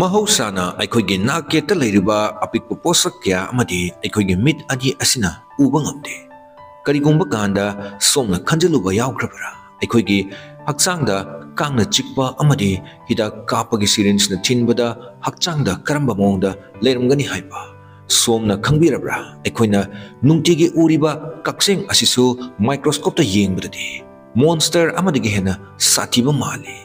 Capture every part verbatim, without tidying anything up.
ꯃꯍꯧꯁꯥꯅ ꯑꯩꯈꯣꯏꯒꯤ ꯅꯥꯛ ꯌꯦꯠꯇ ꯂꯩꯔꯤꯕ ꯑꯄꯤꯛꯄ ꯄꯣꯠꯁꯛ ꯀꯌꯥ ꯑꯃꯗꯤ ꯑꯩꯈꯣꯏꯒꯤ ꯃꯤꯠ ꯑꯅꯤ ꯑꯁꯤꯅ ꯎꯕ ꯉꯝꯗꯦ꯫ ꯀꯔꯤꯒꯨꯝꯕ ꯀꯥꯟꯗ ꯁꯣꯝꯅ ꯈꯟꯖꯤꯜꯂꯨꯕ ꯌꯥꯎꯈ꯭ꯔꯕ꯭ꯔꯥ? ꯑꯩꯈꯣꯏꯒꯤ ꯍꯛꯆꯥꯡꯗ ꯀꯥꯡꯅ ꯆꯤꯛꯄ ꯑꯃꯗꯤ ꯍꯤꯗꯥꯛ ꯀꯥꯞꯄꯒꯤ ꯁꯤꯔꯤꯟꯖꯅ ꯊꯤꯟꯕꯗ ꯍꯛꯆꯥꯡꯗ ꯀꯔꯝꯕ ꯃꯑꯣꯡꯗ ꯂꯩꯔꯝꯒꯅꯤ ꯍꯥꯏꯕ ꯁꯣꯝꯅ ꯈꯪꯕꯤꯔꯕ꯭ꯔꯥ? ꯑꯩꯈꯣꯏꯅ ꯅꯨꯡꯇꯤꯒꯤ ꯎꯔꯤꯕ ꯀꯛꯆꯦꯡ ꯑꯁꯤꯁꯨ ꯃꯥꯏꯀ꯭ꯔꯣꯁꯀꯣꯞꯇ ꯌꯦꯡꯕꯗꯗꯤ ꯃꯣꯟꯁꯇꯔ ꯑꯃꯗꯒꯤ ꯍꯦꯟꯅ ꯁꯥꯊꯤꯕ ꯃꯥꯜꯂꯤ꯫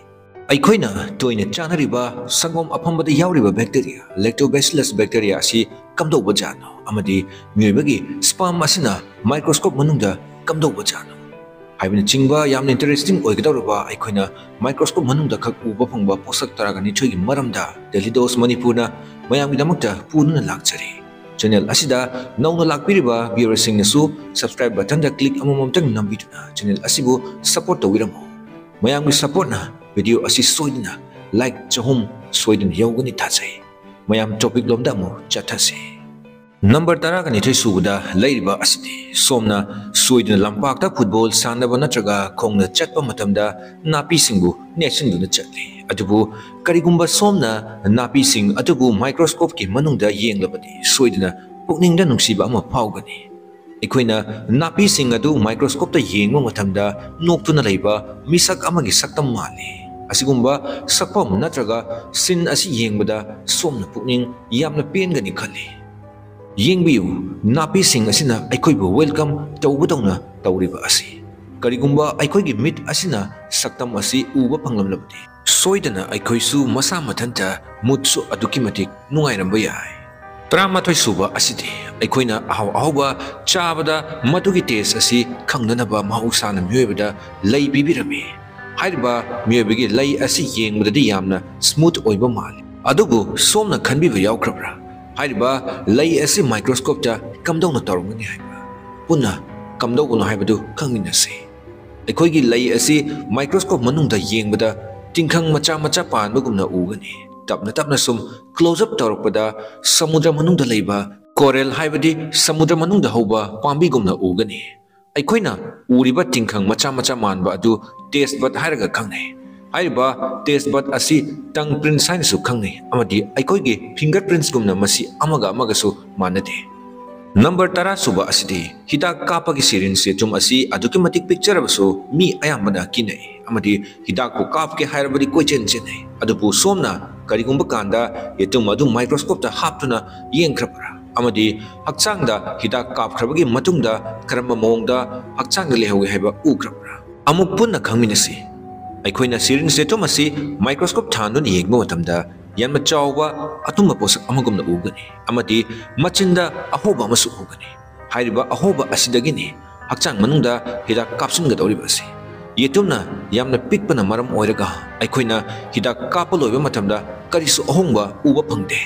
ꯑꯩꯈꯣꯏꯅ ꯇꯣꯏꯅ ꯆꯥꯅꯔꯤꯕ ꯁꯪꯒꯣꯝ ꯑꯐꯝꯕꯗ ꯌꯥꯎꯔꯤꯕ ꯕꯦꯛꯇꯦꯔꯤꯌꯥ, ꯂꯦꯛꯇꯣꯕꯦꯁꯤꯂꯁ ꯕꯦꯛꯇꯦꯔꯤꯌꯥ ꯑꯁꯤ ꯀꯝꯗꯧꯕ ꯖꯥꯠꯅꯣ? ꯑꯃꯗꯤ ꯃꯤꯑꯣꯏꯕꯒꯤ ꯁ꯭ꯄꯥꯝ ꯑꯁꯤꯅ ꯃꯥꯏꯀ꯭ꯔꯣꯁꯀꯣꯞ ꯃꯅꯨꯡꯗ ꯀꯝꯗꯧꯕ ꯖꯥꯠꯅꯣ? ꯍꯥꯏꯕꯅꯆꯤꯡꯕ ꯌꯥꯝꯅ ꯏꯟꯇꯔꯦꯁꯇꯤꯡ ꯑꯣꯏꯒꯗꯧꯔꯕ, ꯑꯩꯈꯣꯏꯅ ꯃꯥꯏꯀ꯭ꯔꯣꯁꯀꯣꯞ ꯃꯅꯨꯡꯗ ꯈꯛ ꯎꯕ ꯐꯪꯕ ꯄꯣꯠꯁꯛ ꯇꯔꯥꯒ ꯅꯤꯊꯣꯏꯒꯤ ꯃꯔꯝꯗ ꯗꯦꯂꯤ ꯗꯣꯁ ꯃꯅꯤꯄꯨꯔꯅ ꯃꯌꯥꯝꯒꯤꯗꯃꯛꯇ ꯄꯨꯗꯨꯅ ꯂꯥꯛꯆꯔꯤ꯫ ꯆꯦꯅꯦꯜ ꯑꯁꯤꯗ ꯅꯧꯅ ꯂꯥꯛꯄꯤꯔꯤꯕ ꯚꯤꯌꯨꯋꯔꯁꯤꯡꯅꯁꯨ ꯁꯕꯁꯀ꯭ꯔꯥꯏꯕ ꯕꯇꯟꯗ ꯀ꯭ꯂꯤꯛ ꯑꯃꯃꯝꯇꯪ ꯅꯝꯕꯤꯗꯨꯅ ꯆꯦꯅꯦꯜ ꯑꯁꯤꯕꯨ ꯁꯄꯣꯔꯠ ꯇꯧꯕꯤꯔꯝꯃꯨ꯫ ꯃꯌꯥꯝꯒꯤ ꯁꯄꯣꯔꯠꯅ ꯚꯤꯗꯤꯑꯣ ꯑꯁꯤ ꯁꯣꯏꯗꯅ ꯂꯥꯏꯛ ꯆꯍꯨꯝ ꯁꯣꯏꯗꯅ ꯌꯧꯒꯅꯤ ꯊꯥꯖꯩ꯫ ꯃꯌꯥꯝ ꯇꯣꯄꯤꯛ ꯂꯣꯝꯗ ꯑꯃꯨꯛ ꯆꯠꯊꯁꯤ꯫ ꯅꯝꯕꯔ ꯇꯔꯥꯒ ꯅꯤꯊꯣꯏ ꯁꯨꯕꯗ ꯂꯩꯔꯤꯕ ꯑꯁꯤꯗꯤ ꯁꯣꯝꯅ ꯁꯣꯏꯗꯅ ꯂꯝꯄꯥꯛꯇ ꯐꯨꯠꯕꯣꯜ ꯁꯥꯟꯅꯕ ꯅꯠꯇ꯭ꯔꯒ ꯈꯣꯡꯅ ꯆꯠꯄ ꯃꯇꯝꯗ ꯅꯥꯄꯤꯁꯤꯡꯕꯨ ꯅꯦꯠꯁꯤꯟꯗꯨꯅ ꯆꯠꯂꯤ꯫ ꯑꯗꯨꯕꯨ ꯀꯔꯤꯒꯨꯝꯕ ꯁꯣꯝꯅ ꯅꯥꯄꯤꯁꯤꯡ ꯑꯗꯨꯕꯨ ꯃꯥꯏꯀ꯭ꯔꯣꯁꯀꯣꯞꯀꯤ ꯃꯅꯨꯡꯗ ꯌꯦꯡꯂꯕꯗꯤ ꯁꯣꯏꯗꯅ ꯄꯨꯛꯅꯤꯡꯗ ꯅꯨꯡꯁꯤꯕ ꯑꯃ ꯐꯥꯎꯒꯅꯤ꯫ ꯑꯩꯈꯣꯏꯅ ꯅꯥꯄꯤꯁꯤꯡ ꯑꯗꯨ ꯃꯥꯏꯀ꯭ꯔꯣꯁꯀꯣꯞꯇ ꯌꯦꯡꯕ ꯃꯇꯝꯗ ꯅꯣꯛꯇꯨꯅ ꯂꯩꯕ ꯃꯤꯁꯛ ꯑꯃꯒꯤ ꯁꯛꯇꯝ ꯃꯥꯜꯂꯤ꯫ ꯑꯁꯤꯒꯨꯝꯕ ꯁꯛꯐꯝ ꯅꯠꯇ꯭ꯔꯒ ꯁꯤꯟ ꯑꯁꯤ ꯌꯦꯡꯕꯗ ꯁꯣꯝꯅ ꯄꯨꯛꯅꯤꯡ ꯌꯥꯝꯅ ꯄꯦꯟꯒꯅꯤ ꯈꯜꯂꯤ꯫ ꯌꯦꯡꯕꯤꯌꯨ, ꯅꯥꯄꯤꯁꯤꯡ ꯑꯁꯤꯅ ꯑꯩꯈꯣꯏꯕꯨ ꯋꯦꯜꯀꯝ ꯇꯧꯕꯗꯧꯅ ꯇꯧꯔꯤꯕ ꯑꯁꯤ꯫ ꯀꯔꯤꯒꯨꯝꯕ ꯑꯩꯈꯣꯏꯒꯤ ꯃꯤꯠ ꯑꯁꯤꯅ ꯁꯛꯇꯝ ꯑꯁꯤ ꯎꯕ ꯐꯪꯂꯝꯂꯕꯗꯤ, ꯁꯣꯏꯗꯅ ꯑꯩꯈꯣꯏꯁꯨ ꯃꯁꯥ ꯃꯊꯟꯇ ꯃꯨꯠꯁꯨ ꯑꯗꯨꯛꯀꯤ ꯃꯇꯤꯛ ꯅꯨꯡꯉꯥꯏꯔꯝꯕ ꯌꯥꯏ꯫ ꯇꯔꯥꯃꯥꯊꯣꯏ ꯁꯨꯕ ꯑꯁꯤꯗꯤ ꯑꯩꯈꯣꯏꯅ ꯑꯍꯥꯎ ꯑꯍꯥꯎꯕ ꯆꯥꯕꯗ ꯃꯗꯨꯒꯤ ꯇꯦꯁ ꯑꯁꯤ ꯈꯪꯅꯅꯕ ꯃꯍꯧꯁꯥꯅ ꯃꯤꯑꯣꯏꯕꯗ ꯂꯩ ꯄꯤꯕꯤꯔꯝꯃꯤ꯫ ꯍꯥꯏꯔꯤꯕ ꯃꯤꯑꯣꯏꯕꯒꯤ ꯂꯩ ꯑꯁꯤ ꯌꯦꯡꯕꯗꯗꯤ ꯌꯥꯝꯅ ꯁ꯭ꯃꯨꯠ ꯑꯣꯏꯕ ꯃꯥꯜꯂꯤ꯫ ꯑꯗꯨꯕꯨ ꯁꯣꯝꯅ ꯈꯟꯕꯤꯕ ꯌꯥꯎꯈ꯭ꯔꯕ꯭ꯔꯥ? ꯍꯥꯏꯔꯤꯕ ꯂꯩ ꯑꯁꯤ ꯃꯥꯏꯀ꯭ꯔꯣꯁꯀꯣꯞꯇ ꯀꯝꯗꯧꯅ ꯇꯧꯔꯝꯒꯅꯤ ꯍꯥꯏꯕ? ꯄꯨꯟꯅ ꯀꯝꯗꯧꯕꯅꯣ ꯍꯥꯏꯕꯗꯨ ꯈꯪꯃꯤꯟꯅꯁꯤ꯫ ꯑꯩꯈꯣꯏꯒꯤ ꯂꯩ ꯑꯁꯤ ꯃꯥꯏꯀ꯭ꯔꯣꯁꯀꯣꯞ ꯃꯅꯨꯡꯗ ꯌꯦꯡꯕꯗ ꯇꯤꯡꯈꯪ ꯃꯆꯥ ꯃꯆꯥ ꯄꯥꯟꯕꯒꯨꯝꯅ ꯎꯒꯅꯤ꯫ ꯇꯞꯅ ꯇꯞꯅ ꯁꯨꯝ ꯀ꯭ꯂꯣꯖ ꯑꯞ ꯇꯧꯔꯛꯄꯗ ꯁꯃꯨꯗ꯭ꯔ ꯃꯅꯨꯡꯗ ꯂꯩꯕ ꯀꯣꯔꯦꯜ, ꯍꯥꯏꯕꯗꯤ ꯁꯃꯨꯗ꯭ꯔ ꯃꯅꯨꯡꯗ ꯍꯧꯕ ꯄꯥꯝꯕꯤꯒꯨꯝꯅ ꯎꯒꯅꯤ꯫ ꯑꯩꯈꯣꯏꯅ ꯎꯔꯤꯕ ꯇꯤꯡꯈꯪ ꯃꯆꯥ ꯃꯆꯥ ꯃꯥꯟꯕ ꯑꯗꯨ ꯇꯦꯁ ꯕꯠ ꯍꯥꯏꯔꯒ ꯈꯪꯅꯩ꯫ ꯍꯥꯏꯔꯤꯕ taste bud ꯑꯁꯤ tongue prints ꯍꯥꯏꯅꯁꯨ ꯈꯪꯅꯩ ꯑꯃꯗꯤ ꯑꯩꯈꯣꯏꯒꯤ finger prints ꯒꯨꯝꯅ ꯃꯁꯤ ꯑꯃꯒ ꯑꯃꯒꯁꯨ ꯃꯥꯟꯅꯗꯦ꯫ ꯅꯝꯕꯔ ꯇꯔꯥ ꯁꯨꯕ ꯑꯁꯤꯗꯤ ꯍꯤꯗꯥꯛ ꯀꯥꯞꯄꯒꯤ syringe ꯌꯦꯇꯨꯝ ꯑꯁꯤ ꯑꯗꯨꯛꯀꯤ ꯃꯇꯤꯛ ꯄꯤꯛꯆꯔꯕꯁꯨ ꯃꯤ ꯑꯌꯥꯝꯕꯅ ꯀꯤꯅꯩ ꯑꯃꯗꯤ ꯍꯤꯗꯥꯛꯄꯨ ꯀꯥꯞꯀꯦ ꯍꯥꯏꯔꯕꯗꯤ ꯀꯣꯏꯆꯦꯟ ꯆꯦꯟꯅꯩ꯫ ꯑꯗꯨꯕꯨ ꯁꯣꯝꯅ ꯀꯔꯤꯒꯨꯝꯕ ꯀꯥꯟꯗ ꯌꯦꯇꯨꯝ ꯑꯗꯨ microscope ꯇ ꯍꯥꯞꯇꯨꯅ ꯌꯦꯡꯈ꯭ꯔꯕ꯭ꯔꯥ ꯑꯃꯗꯤ ꯍꯛꯆꯥꯡꯗ ꯍꯤꯗꯥꯛ ꯀꯥꯞꯈ꯭ꯔꯕꯒꯤ ꯃꯇꯨꯡꯗ ꯀꯔꯝꯕ ꯃꯑꯣꯡꯗ ꯍꯛꯆꯥꯡꯗ ꯂꯩꯍꯧꯏ ꯍꯥꯏꯕ ꯎꯈ꯭ꯔꯕ꯭ꯔꯥ? ꯑꯃꯨꯛ ꯄꯨꯟꯅ ꯈꯪꯃꯤꯟꯅꯁꯤ꯫ ꯑꯩꯈꯣꯏꯅ syringe ꯌꯦꯇꯨꯝ ꯑꯁꯤ microscope ꯊꯥꯟꯗꯨꯅ ꯌꯦꯡꯕ ꯃꯇꯝꯗ ꯌꯥꯝꯅ ꯆꯥꯎꯕ ꯑꯇꯨꯝꯕ ꯄꯣꯠꯁꯛ ꯑꯃꯒꯨꯝꯅ ꯎꯒꯅꯤ ꯑꯃꯗꯤ ꯃꯆꯤꯟꯗ ꯑꯍꯣꯕ ꯑꯃꯁꯨ ꯎꯒꯅꯤ꯫ ꯍꯥꯏꯔꯤꯕ ꯑꯍꯣꯕ ꯑꯁꯤꯗꯒꯤꯅꯤ ꯍꯛꯆꯥꯡ ꯃꯅꯨꯡꯗ ꯍꯤꯗꯥꯛ ꯀꯥꯞꯁꯤꯟꯒꯗꯧꯔꯤꯕ ꯑꯁꯤ꯫ ꯌꯦꯇꯨꯝꯅ ꯌꯥꯝꯅ ꯄꯤꯛꯄꯅ ꯃꯔꯝ ꯑꯣꯏꯔꯒ ꯑꯩꯈꯣꯏꯅ ꯍꯤꯗꯥꯛ ꯀꯥꯞꯄ ꯂꯣꯏꯕ ꯃꯇꯝꯗ ꯀꯔꯤꯁꯨ ꯑꯍꯣꯡꯕ ꯎꯕ ꯐꯪꯗꯦ꯫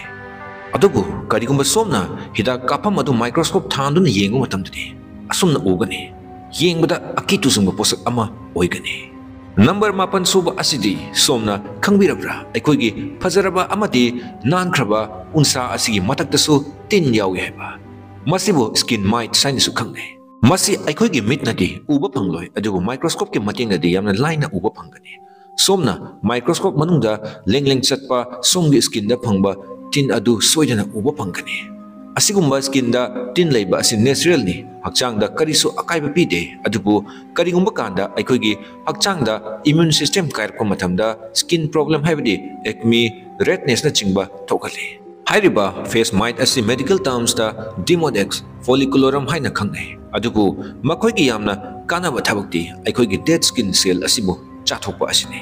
ꯑꯗꯨꯕꯨ ꯀꯔꯤꯒꯨꯝꯕ ꯁꯣꯝꯅ ꯍꯤꯗꯥꯛ ꯀꯥꯞꯐꯝ ꯑꯗꯨ microscope ꯊꯥꯟꯗꯨꯅ ꯌꯦꯡꯕ ꯃꯇꯝꯗꯗꯤ ꯑꯁꯨꯝꯅ ꯎꯒꯅꯤ꯫ ꯌꯦꯡꯕꯗ ꯑꯀꯤ ꯇꯨꯖꯨꯡꯕ ꯄꯣꯠꯁꯛ ꯑꯃ ꯑꯣꯏꯒꯅꯤ꯫ ꯅꯝꯕꯔ ꯃꯥꯄꯟ ꯁꯨꯕ ꯑꯁꯤꯗꯤ ꯁꯣꯝꯅ ꯈꯪꯕꯤꯔꯕ꯭ꯔꯥ? ꯑꯩꯈꯣꯏꯒꯤ ꯐꯖꯔꯕ ꯑꯃꯗꯤ ꯅꯥꯟꯈ꯭ꯔꯕ ꯎꯟꯁꯥ ꯑꯁꯤꯒꯤ ꯃꯊꯛꯇꯁꯨ ꯇꯤꯟ ꯌꯥꯎꯏ ꯍꯥꯏꯕ꯫ ꯃꯁꯤꯕꯨ skin mites ꯍꯥꯏꯅꯁꯨ ꯈꯪꯅꯩ꯫ ꯃꯁꯤ ꯑꯩꯈꯣꯏꯒꯤ ꯃꯤꯠꯅꯗꯤ ꯎꯕ ꯐꯪꯂꯣꯏ, ꯑꯗꯨꯕꯨ microscope ꯀꯤ ꯃꯇꯦꯡꯅꯗꯤ ꯌꯥꯝꯅ ꯂꯥꯏꯅ ꯎꯕ ꯐꯪꯒꯅꯤ꯫ ꯁꯣꯝꯅ microscope ꯃꯅꯨꯡꯗ ꯂꯦꯡ ꯂꯦꯡ ꯆꯠꯄ ꯁꯣꯝꯒꯤ skin ꯗ ꯐꯪꯕ ꯇꯤꯟ ꯑꯗꯨ ꯁꯣꯏꯗꯅ ꯎꯕ ꯐꯪꯒꯅꯤ꯫ ꯑꯁꯤꯒꯨꯝꯕ skin ꯗ ꯇꯤꯟ ꯂꯩꯕ ꯑꯁꯤ natural ꯅꯤ, ꯍꯛꯆꯥꯡꯗ ꯀꯔꯤꯁꯨ ꯑꯀꯥꯏꯕ ꯄꯤꯗꯦ꯫ ꯑꯗꯨꯕꯨ ꯀꯔꯤꯒꯨꯝꯕ ꯀꯥꯟꯗ ꯑꯩꯈꯣꯏꯒꯤ ꯍꯛꯆꯥꯡꯗ immune system ꯀꯥꯏꯔꯛꯄ ꯃꯇꯝꯗ skin problem ꯍꯥꯏꯕꯗꯤ acne, redness ꯅꯆꯤꯡꯕ ꯊꯣꯛꯍꯜꯂꯤ꯫ ꯍꯥꯏꯔꯤꯕ face mite ꯑꯁꯤ medical terms ꯇ Demodex folliculorum ꯍꯥꯏꯅ ꯈꯪꯅꯩ꯫ ꯑꯗꯨꯕꯨ ꯃꯈꯣꯏꯒꯤ ꯌꯥꯝꯅ ꯀꯥꯟꯅꯕ ꯊꯕꯛꯇꯤ ꯑꯩꯈꯣꯏꯒꯤ dead skin cell ꯑꯁꯤꯕꯨ ꯆꯥꯊꯣꯛꯄ ꯑꯁꯤꯅꯤ꯫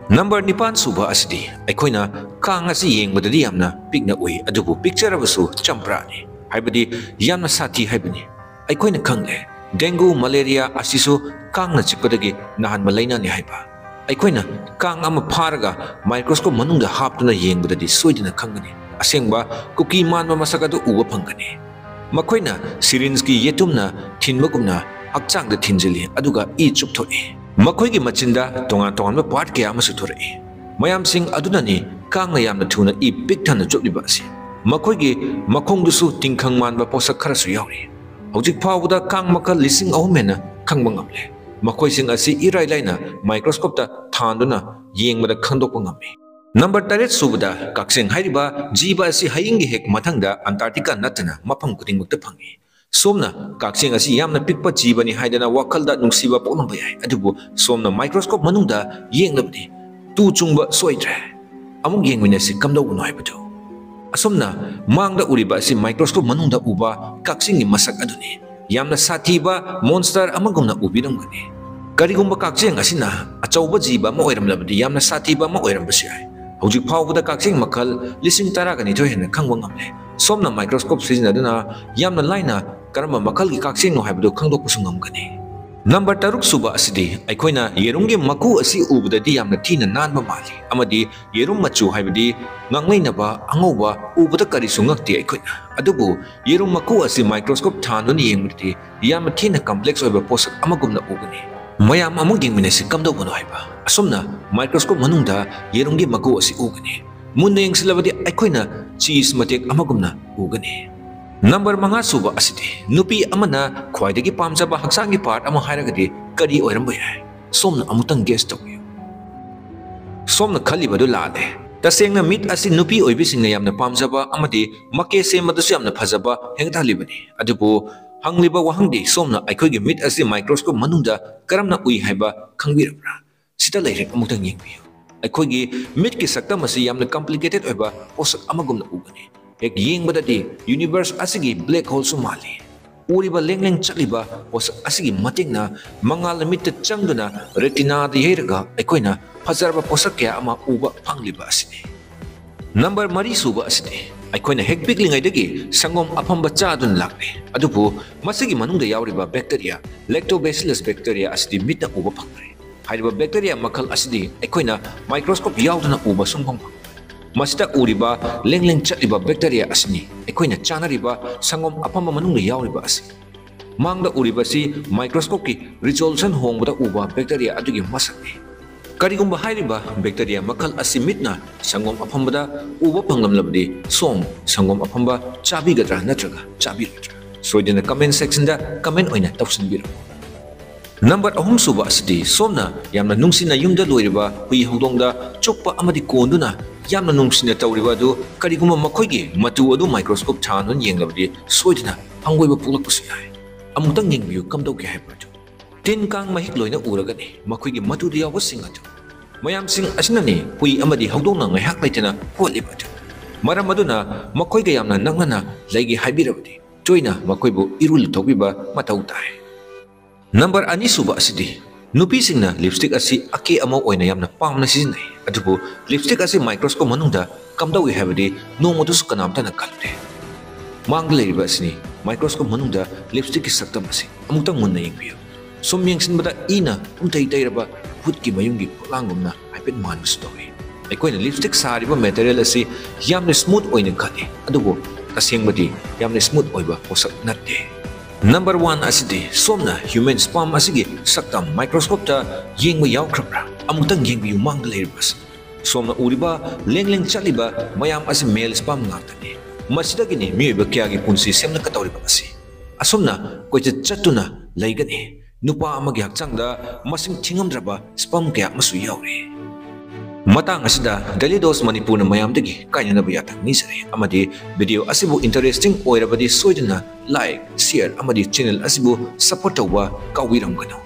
ꯅꯝꯕꯔ ꯅꯤꯄꯥꯟ ꯁꯨꯕ ꯑꯁꯤꯗꯤ ꯑꯩꯈꯣꯏꯅ ꯀꯥꯡ ꯑꯁꯤ ꯌꯦꯡꯕꯗꯗꯤ ꯌꯥꯝꯅ ꯄꯤꯛꯅ ꯎꯏ, ꯑꯗꯨꯕꯨ ꯄꯤꯛꯆꯔꯕꯁꯨ ꯆꯝꯄ꯭ꯔꯥꯅꯤ, ꯍꯥꯏꯕꯗꯤ ꯌꯥꯝꯅ ꯁꯥꯊꯤ ꯍꯥꯏꯕꯅꯤ꯫ ꯑꯩꯈꯣꯏꯅ ꯈꯪꯂꯦ, dengue, malaria ꯑꯁꯤꯁꯨ ꯀꯥꯡꯅ ꯆꯤꯛꯄꯗꯒꯤ ꯅꯥꯍꯟꯕ ꯂꯥꯏꯅꯥꯅꯤ ꯍꯥꯏꯕ꯫ ꯑꯩꯈꯣꯏꯅ ꯀꯥꯡ ꯑꯃ ꯐꯥꯔꯒ microscope ꯃꯅꯨꯡꯗ ꯍꯥꯞꯇꯨꯅ ꯌꯦꯡꯕꯗꯗꯤ ꯁꯣꯏꯗꯅ ꯈꯪꯒꯅꯤ꯫ ꯑꯁꯦꯡꯕ ꯀꯨꯀꯤ ꯃꯥꯟꯕ ꯃꯁꯛ ꯑꯗꯨ ꯎꯕ ꯐꯪꯒꯅꯤ꯫ ꯃꯈꯣꯏꯅ syringe ꯀꯤ ꯌꯦꯇꯨꯝꯅ ꯊꯤꯟꯕꯒꯨꯝꯅ ꯍꯛꯆꯥꯡꯗ ꯊꯤꯟꯖꯤꯜꯂꯤ, ꯑꯗꯨꯒ ꯏ ꯆꯨꯞꯊꯣꯛꯏ꯫ ꯃꯈꯣꯏꯒꯤ ꯃꯆꯤꯟꯗ ꯇꯣꯉꯥꯟ ꯇꯣꯉꯥꯟꯕ part ꯀꯌꯥ ꯑꯃꯁꯨ ꯊꯣꯔꯛꯏ꯫ ꯃꯌꯥꯝꯁꯤꯡ ꯑꯗꯨꯅꯅꯤ ꯀꯥꯡꯅ ꯌꯥꯝꯅ ꯊꯨꯅ ꯏ ꯄꯤꯛ ꯊꯟꯅ ꯆꯨꯞꯂꯤꯕ ꯑꯁꯤ꯫ ꯃꯈꯣꯏꯒꯤ ꯃꯈꯣꯡꯗꯨꯁꯨ ꯇꯤꯡꯈꯪ ꯃꯥꯟꯕ ꯄꯣꯠꯁꯛ ꯈꯔꯁꯨ ꯌꯥꯎꯔꯤ꯫ ꯍꯧꯖꯤꯛ ꯐꯥꯎꯕꯗ ꯀꯥꯡ ꯃꯈꯜ ꯂꯤꯁꯤꯡ ꯑꯍꯨꯝ ꯍꯦꯟꯅ ꯈꯪꯕ ꯉꯝꯂꯦ꯫ ꯃꯈꯣꯏꯁꯤꯡ ꯑꯁꯤ ꯏꯔꯥꯏ ꯂꯥꯏꯅ microscope ꯇ ꯊꯥꯟꯗꯨꯅ ꯌꯦꯡꯕꯗ ꯈꯪꯗꯣꯛꯄ ꯉꯝꯃꯤ꯫ ꯅꯝꯕꯔ ꯇꯔꯦꯠ ꯁꯨꯕꯗ ꯀꯛꯆꯦꯡ ꯍꯥꯏꯔꯤꯕ ꯖꯤꯕ ꯑꯁꯤ ꯍꯌꯤꯡꯒꯤ ꯍꯦꯛ ꯃꯊꯪꯗ ꯑꯟꯇꯥꯔꯀꯇꯤꯀꯥ ꯅꯠꯇꯅ ꯃꯐꯝ ꯈꯨꯗꯤꯡꯃꯛꯇ ꯐꯪꯏ꯫ ꯁꯣꯝꯅ ꯀꯛꯆꯦꯡ ꯑꯁꯤ ꯌꯥꯝꯅ ꯄꯤꯛꯄ ꯖꯤꯕꯅꯤ ꯍꯥꯏꯗꯅ ꯋꯥꯈꯜꯗ ꯅꯨꯡꯁꯤꯕ ꯄꯣꯛꯂꯝꯕ ꯌꯥꯏ, ꯑꯗꯨꯕꯨ ꯁꯣꯝꯅ microscope ꯃꯅꯨꯡꯗ ꯌꯦꯡꯂꯕꯗꯤ ꯇꯨ ꯆꯨꯡꯕ ꯁꯣꯏꯗ꯭ꯔꯦ꯫ ꯑꯃꯨꯛ ꯌꯦꯡꯃꯤꯟꯅꯁꯤ ꯀꯝꯗꯧꯕꯅꯣ ꯍꯥꯏꯕꯗꯨ꯫ ꯑꯁꯨꯝꯅ ꯃꯥꯡꯗ ꯎꯔꯤꯕ ꯑꯁꯤ microscope ꯃꯅꯨꯡꯗ ꯎꯕ ꯀꯛꯆꯦꯡꯒꯤ ꯃꯁꯛ ꯑꯗꯨꯅꯤ꯫ ꯌꯥꯝꯅ ꯁꯥꯊꯤꯕ monster ꯑꯃꯒꯨꯝꯅ ꯎꯕꯤꯔꯝꯒꯅꯤ꯫ ꯀꯔꯤꯒꯨꯝꯕ ꯀꯛꯆꯦꯡ ꯑꯁꯤꯅ ꯑꯆꯧꯕ ꯖꯤꯕ ꯑꯃ ꯑꯣꯏꯔꯝꯂꯕꯗꯤ ꯌꯥꯝꯅ ꯁꯥꯊꯤꯕ ꯑꯃ ꯑꯣꯏꯔꯝꯕꯁꯨ ꯌꯥꯏ꯫ ꯍꯧꯖꯤꯛ ꯐꯥꯎꯕꯗ ꯀꯛꯆꯦꯡ ꯃꯈꯜ ꯂꯤꯁꯤꯡ ꯇꯔꯥꯒ ꯅꯤꯊꯣꯏ ꯍꯦꯟꯅ ꯈꯪꯕ ꯉꯝꯂꯦ꯫ ꯁꯣꯝꯅ microscope ꯁꯤꯖꯤꯟꯅꯗꯨꯅ ꯌꯥꯝꯅ ꯂꯥꯏꯅ ꯀꯔꯝꯕ ꯃꯈꯜꯒꯤ ꯀꯛꯆꯦꯡꯅꯣ ꯍꯥꯏꯕꯗꯨ ꯈꯪꯗꯣꯛꯄꯁꯨ ꯉꯝꯒꯅꯤ꯫ ꯅꯝꯕꯔ ꯇꯔꯨꯛ ꯁꯨꯕ ꯑꯁꯤꯗꯤ ꯑꯩꯈꯣꯏꯅ ꯌꯦꯔꯨꯝꯒꯤ ꯃꯀꯨ ꯑꯁꯤ ꯎꯕꯗꯗꯤ ꯌꯥꯝꯅ ꯊꯤꯅ ꯅꯥꯟꯕ ꯃꯥꯜꯂꯤ ꯑꯃꯗꯤ ꯌꯦꯔꯨꯝ ꯃꯆꯨ ꯍꯥꯏꯕꯗꯤ ꯉꯥꯡꯂꯩꯅꯕ ꯑꯉꯧꯕ ꯎꯕꯗ ꯀꯔꯤꯁꯨ ꯉꯛꯇꯦ ꯑꯩꯈꯣꯏꯅ꯫ ꯑꯗꯨꯕꯨ ꯌꯦꯔꯨꯝ ꯃꯀꯨ ꯑꯁꯤ microscope ꯊꯥꯟꯗꯨꯅ ꯌꯦꯡꯕꯗꯗꯤ ꯌꯥꯝꯅ ꯊꯤꯅ complex ꯑꯣꯏꯕ ꯄꯣꯠꯁꯛ ꯑꯃꯒꯨꯝꯅ ꯎꯒꯅꯤ꯫ ꯃꯌꯥꯝ ꯑꯃꯨꯛ ꯌꯦꯡꯃꯤꯟꯅꯁꯤ ꯀꯝꯗꯧꯕꯅꯣ ꯍꯥꯏꯕ꯫ ꯑꯁꯨꯝꯅ microscope ꯃꯅꯨꯡꯗ ꯌꯦꯔꯨꯝꯒꯤ ꯃꯀꯨ ꯑꯁꯤ ꯎꯒꯅꯤ꯫ ꯃꯨꯟꯅ ꯌꯦꯡꯁꯤꯜꯂꯕꯗꯤ ꯑꯩꯈꯣꯏꯅ cheese ꯃꯇꯦꯛ ꯑꯃꯒꯨꯝꯅ ꯎꯒꯅꯤ꯫ ꯅꯝꯕꯔ ꯃꯉꯥ ꯁꯨꯕ ꯑꯁꯤꯗꯤ ꯅꯨꯄꯤ ꯑꯃꯅ ꯈ꯭ꯋꯥꯏꯗꯒꯤ ꯄꯥꯝꯖꯕ ꯍꯛꯆꯥꯡꯒꯤ part ꯑꯃ ꯍꯥꯏꯔꯒꯗꯤ ꯀꯔꯤ ꯑꯣꯏꯔꯝꯕ ꯌꯥꯏ? ꯁꯣꯝꯅ ꯑꯃꯨꯛꯇꯪ guess ꯇꯧꯕꯤꯌꯨ꯫ ꯁꯣꯝꯅ ꯈꯜꯂꯤꯕꯗꯨ ꯂꯥꯜꯂꯦ꯫ ꯇꯁꯦꯡꯅ ꯃꯤꯠ ꯑꯁꯤ ꯅꯨꯄꯤ ꯑꯣꯏꯕꯤꯁꯤꯡꯅ ꯌꯥꯝꯅ ꯄꯥꯝꯖꯕ ꯑꯃꯗꯤ ꯃꯀꯦ ꯁꯦꯝꯕꯗꯁꯨ ꯌꯥꯝꯅ ꯐꯖꯕ ꯍꯦꯟꯒꯠꯍꯜꯂꯤꯕꯅꯤ꯫ ꯑꯗꯨꯕꯨ ꯍꯪꯂꯤꯕ ꯋꯥꯍꯪꯗꯤ ꯁꯣꯝꯅ ꯑꯩꯈꯣꯏꯒꯤ ꯃꯤꯠ ꯑꯁꯤ microscope ꯃꯅꯨꯡꯗ ꯀꯔꯝꯅ ꯎꯏ ꯍꯥꯏꯕ ꯈꯪꯕꯤꯔꯕ꯭ꯔꯥ? ꯁꯤꯗ ꯂꯩꯔꯦ, ꯑꯃꯨꯛꯇꯪ ꯌꯦꯡꯕꯤꯌꯨ꯫ ꯑꯩꯈꯣꯏꯒꯤ ꯃꯤꯠꯀꯤ ꯁꯛꯇꯝ ꯑꯁꯤ ꯌꯥꯝꯅ complicated ꯑꯣꯏꯕ ꯄꯣꯠꯁꯛ ꯑꯃꯒꯨꯝꯅ ꯎꯒꯅꯤ꯫ ꯍꯦꯛ ꯌꯦꯡꯕꯗꯗꯤ universe ꯑꯁꯤꯒꯤ black holeꯁꯨ ꯃꯥꯜꯂꯤ꯫ ꯎꯔꯤꯕ ꯂꯦꯡ ꯂꯦꯡ ꯆꯠꯂꯤꯕ ꯄꯣꯠꯁꯛ ꯑꯁꯤꯒꯤ ꯃꯇꯦꯡꯅ ꯃꯉꯥꯜꯅ ꯃꯤꯠꯇ ꯆꯪꯗꯨꯅ retinaꯗ ꯌꯩꯔꯒ ꯑꯩꯈꯣꯏꯅ ꯐꯖꯔꯕ ꯄꯣꯠꯁꯛ ꯀꯌꯥ ꯑꯃ ꯎꯕ ꯐꯪꯂꯤꯕ ꯑꯁꯤꯅꯤ꯫ ꯅꯝꯕꯔ ꯃꯔꯤ ꯁꯨꯕ ꯑꯁꯤꯗꯤ ꯑꯩꯈꯣꯏꯅ ꯍꯦꯛ ꯄꯤꯛꯂꯤꯉꯩꯗꯒꯤ ꯁꯪꯒꯣꯝ ꯑꯐꯝꯕ ꯆꯥꯗꯨꯅ ꯂꯥꯛꯂꯦ꯫ ꯑꯗꯨꯕꯨ ꯃꯁꯤꯒꯤ ꯃꯅꯨꯡꯗ ꯌꯥꯎꯔꯤꯕ bacteria, Lactobacillus bacteria ꯑꯁꯤꯗꯤ ꯃꯤꯠꯅ ꯎꯕ ꯐꯪꯗ꯭ꯔꯦ꯫ ꯍꯥꯏꯔꯤꯕ bacteria ꯃꯈꯜ ꯑꯁꯤꯗꯤ ꯑꯩꯈꯣꯏꯅ microscope ꯌꯥꯎꯗꯅ ꯎꯕ ꯁꯨꯡꯐꯪ ꯐꯪꯂꯣꯏ꯫ ꯃꯁꯤꯗ ꯎꯔꯤꯕ ꯂꯦꯡ ꯂꯦꯡ ꯆꯠꯂꯤꯕ bacteria ꯑꯁꯤꯅꯤ ꯑꯩꯈꯣꯏꯅ ꯆꯥꯅꯔꯤꯕ ꯁꯪꯒꯣꯝ ꯑꯐꯝꯕ ꯃꯅꯨꯡꯗ ꯌꯥꯎꯔꯤꯕ ꯑꯁꯤ꯫ ꯃꯥꯡꯗ ꯎꯔꯤꯕꯁꯤ microscopeꯀꯤ resolution ꯍꯣꯡꯕꯗ ꯎꯕ bacteria ꯑꯗꯨꯒꯤ ꯃꯁꯛꯅꯤ꯫ ꯀꯔꯤꯒꯨꯝꯕ ꯍꯥꯏꯔꯤꯕ bacteria ꯃꯈꯜ ꯑꯁꯤ ꯃꯤꯠꯅ ꯁꯪꯒꯣꯝ ꯑꯐꯝꯕꯗ ꯎꯕ ꯐꯪꯂꯝꯂꯕꯗꯤ ꯁꯣꯝ ꯁꯪꯒꯣꯝ ꯑꯐꯝꯕ ꯆꯥꯕꯤꯒꯗ꯭ꯔꯥ ꯅꯠꯇ꯭ꯔꯒ ꯆꯥꯕꯤꯔꯣꯏꯗ꯭ꯔꯥ? ꯁꯣꯏꯗꯅ comment sectionꯗ comment ꯑꯣꯏꯅ ꯇꯧꯁꯤꯟꯕꯤꯔꯝꯃꯨ꯫ ꯅꯝꯕꯔ ꯑꯍꯨꯝ ꯁꯨꯕ ꯑꯁꯤꯗꯤ ꯁꯣꯝꯅ ꯌꯥꯝꯅ ꯅꯨꯡꯁꯤꯅ ꯌꯨꯝꯗ ꯂꯣꯏꯔꯤꯕ ꯍꯨꯏ ꯍꯧꯗꯣꯡꯗ ꯆꯨꯞꯄ ꯑꯃꯗꯤ ꯀꯣꯟꯗꯨꯅ ꯌꯥꯝꯅ ꯅꯨꯡꯁꯤꯅ ꯇꯧꯔꯤꯕ ꯑꯗꯨ, ꯀꯔꯤꯒꯨꯝꯕ ꯃꯈꯣꯏꯒꯤ ꯃꯇꯨ ꯑꯗꯨ microscope ꯊꯥꯟꯗꯨꯅ ꯌꯦꯡꯂꯕꯗꯤ ꯁꯣꯏꯗꯅ ꯍꯪꯒꯣꯏꯕ ꯄꯣꯛꯂꯛꯄꯁꯨ ꯌꯥꯏ꯫ ꯑꯃꯨꯛꯇꯪ ꯌꯦꯡꯕꯤꯌꯨ ꯀꯝꯗꯧꯒꯦ ꯍꯥꯏꯕ ꯑꯗꯨ꯫ ꯇꯤꯟ ꯀꯥꯡ ꯃꯍꯤꯛ ꯂꯣꯏꯅ ꯎꯔꯒꯅꯤ ꯃꯈꯣꯏꯒꯤ ꯃꯇꯨꯗ ꯌꯥꯎꯕꯁꯤꯡ ꯑꯗꯨ꯫ ꯃꯌꯥꯝꯁꯤꯡ ꯑꯁꯤꯅꯅꯤ ꯍꯨꯏ ꯑꯃꯗꯤ ꯍꯧꯗꯣꯡꯅ ꯉꯥꯏꯍꯥꯛ ꯂꯩꯇꯅ ꯀꯣꯠꯂꯤꯕ ꯑꯗꯨ꯫ ꯃꯔꯝ ꯑꯗꯨꯅ ꯃꯈꯣꯏꯒ ꯌꯥꯝꯅ ꯅꯛꯅꯅ ꯂꯩꯒꯦ ꯍꯥꯏꯕꯤꯔꯕꯗꯤ ꯇꯣꯏꯅ ꯃꯈꯣꯏꯕꯨ ꯏꯔꯨ ꯂꯨꯊꯣꯛꯄꯤꯕ ꯃꯊꯧ ꯇꯥꯏ꯫ ꯅꯝꯕꯔ ꯑꯅꯤ ꯁꯨꯕ ꯑꯁꯤꯗꯤ ꯅꯨꯄꯤꯁꯤꯡꯅ lipstick ꯑꯁꯤ ꯑꯀꯦ ꯑꯃꯧ ꯑꯣꯏꯅ ꯌꯥꯝꯅ ꯄꯥꯝꯅ ꯁꯤꯖꯤꯟꯅꯩ, ꯑꯗꯨꯕꯨ lipstick ꯑꯁꯤ microscope ꯃꯅꯨꯡꯗ ꯀꯝꯗꯧꯏ ꯍꯥꯏꯕꯗꯤ ꯅꯣꯡꯃꯇꯁꯨ ꯀꯅꯥꯝꯇꯅ ꯈꯜꯂꯨꯗꯦ꯫ ꯃꯥꯡꯗ ꯂꯩꯔꯤꯕ ꯑꯁꯤꯅꯤ microscope ꯃꯅꯨꯡꯗ lipstickꯀꯤ ꯁꯛꯇꯝ ꯑꯁꯤ꯫ ꯑꯃꯨꯛꯇꯪ ꯃꯨꯟꯅ ꯌꯦꯡꯕꯤꯌꯨ꯫ ꯁꯨꯝ ꯌꯦꯡꯁꯤꯟꯕꯗ ꯏꯅ ꯄꯨꯝꯊꯩ ꯇꯩꯔꯕ ꯚꯨꯠꯀꯤ ꯃꯌꯨꯝꯒꯤ ꯐꯛꯂꯥꯡꯒꯨꯝꯅ ꯍꯥꯏꯐꯦꯠ ꯃꯥꯟꯕꯁꯨ ꯇꯧꯏ꯫ ꯑꯩꯈꯣꯏꯅ lipstick ꯁꯥꯔꯤꯕ material ꯑꯁꯤ ꯌꯥꯝꯅ smooth ꯑꯣꯏꯅ ꯈꯜꯂꯤ, ꯑꯗꯨꯕꯨ ꯑꯁꯦꯡꯕꯗꯤ ꯌꯥꯝꯅ smooth ꯑꯣꯏꯕ ꯄꯣꯠꯁꯛ ꯅꯠꯇꯦ꯫ ꯅꯝꯕꯔ ꯋꯥꯟ ꯑꯁꯤꯗꯤ ꯁꯣꯝꯅ human sperm ꯑꯁꯤꯒꯤ ꯁꯛꯇꯝ microscopeꯇ ꯌꯦꯡꯕ ꯌꯥꯎꯈ꯭ꯔꯕ꯭ꯔꯥ? ꯑꯃꯨꯛꯇꯪ ꯌꯦꯡꯕꯤꯌꯨ ꯃꯥꯡꯗ ꯂꯩꯔꯤꯕ ꯑꯁꯤ꯫ ꯁꯣꯝꯅ ꯎꯔꯤꯕ ꯂꯦꯡ ꯂꯦꯡ ꯆꯠꯂꯤꯕ ꯃꯌꯥꯝ ꯑꯁꯤ male sperm ꯉꯥꯛꯇꯅꯤ꯫ ꯃꯁꯤꯗꯒꯤꯅꯤ ꯃꯤꯑꯣꯏꯕ ꯀꯌꯥꯒꯤ ꯄꯨꯟꯁꯤ ꯁꯦꯝꯂꯛꯀꯗꯧꯔꯤꯕ ꯑꯁꯤ꯫ ꯑꯁꯨꯝꯅ ꯀꯣꯏꯆꯠ ꯆꯠꯇꯨꯅ ꯂꯩꯒꯅꯤ꯫ ꯅꯨꯄꯥ ꯑꯃꯒꯤ ꯍꯛꯆꯥꯡꯗ ꯃꯁꯤꯡ ꯊꯤꯉꯝꯗ꯭ꯔꯕ sperm ꯀꯌꯥ ꯑꯃꯁꯨ ꯌꯥꯎꯔꯤ꯫ ꯃꯇꯥꯡ ꯑꯁꯤꯗ Daily Dose ꯃꯅꯤꯄꯨꯔꯅ ꯃꯌꯥꯝꯗꯒꯤ ꯀꯥꯏꯅꯅꯕ ꯌꯥꯊꯪ ꯅꯤꯖꯔꯤ, ꯑꯃꯗꯤ video ꯑꯁꯤꯕꯨ interesting ꯑꯣꯏꯔꯕꯗꯤ ꯁꯣꯏꯗꯅ like, share ꯑꯃꯗꯤ channel ꯑꯁꯤꯕꯨ support ꯇꯧꯕ ꯀꯥꯎꯕꯤꯔꯝꯒꯅꯨ꯫